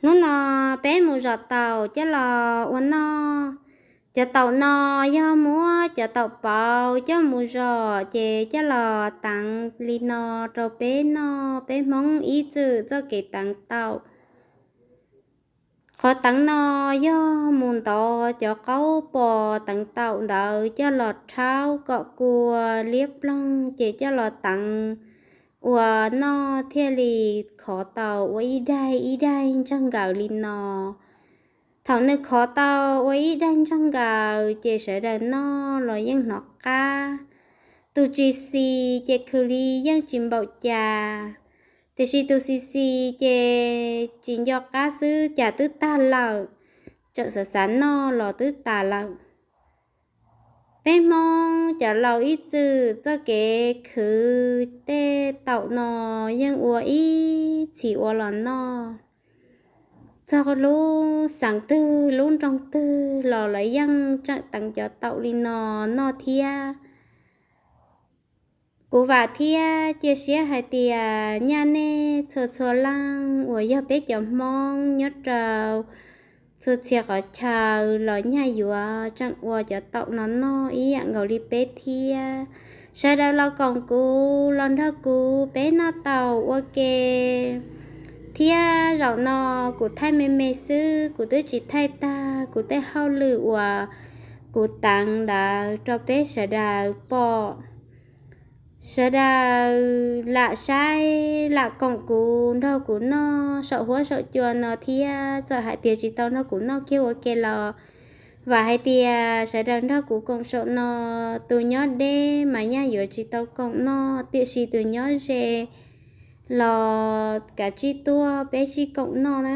Hnub no peb mus zom taum coj los ua noj. Cov taum no yog muab cov taum pauv coj mus zom ces coj los teev li no rau peb noj. Peb Hmoob ib txwm txoj kev teev taum. Qhov teev no yog mus ntov cov qaub pos teev taum ntawd coj los rhaub kom kua liab ploog ces coj los teev ua noj thiaj li khov tau ua ib daim ib daim ntsag nkaws li no. Thaum nws khov tau ua ib daim ntsag nkaws ces sawv daws noj los yeej hnov qab. Tus tsis xis ces khwv li yeej tsis npaum cas, tiam sis tus xis xis ces tsis nco qab xwb, cas twb tag lawm, tseem xav xav noj los twb tas lawm. Peb Hmoob cov laus ib txwm txoj kev khwv tej taum no yeej ua ib txhis ua los noj. Txog lub xeev twg lub nroog twg los lawv yeej tseem teev cov taum li no noj thiab. Kuv vam thiab cia siab hais tias nyaj nej txhua txhua leej uas yog peb cov Hmoob nyob rau txhua txhia qhov chaw los nyaj yuav tseem ua cov taum no noj ib yam nkaus li peb thiab. Sawv daws los koom kuv los nrog kuv peb noj taum ua ke. Thiab zaum no kuv thaij me me xwb, kuv twb tsis thaij tag kuv tej hauj lwm uas kuv teev ntawd rau peb sawv daws pom. Sawv daws lam saib lam koom kuv nrog kuv noj saum huab saum cua no thiab, txawm hais tias tsis tau nrog kuv noj kiag ua ke los vam hais tias sawv daws nrog kuv koom saum no. Tus nyob deb mas nyaj yuav tsis tau koom noj, tiam sis tus nyob ze los kav tsij tuaj peb sib koom noj na.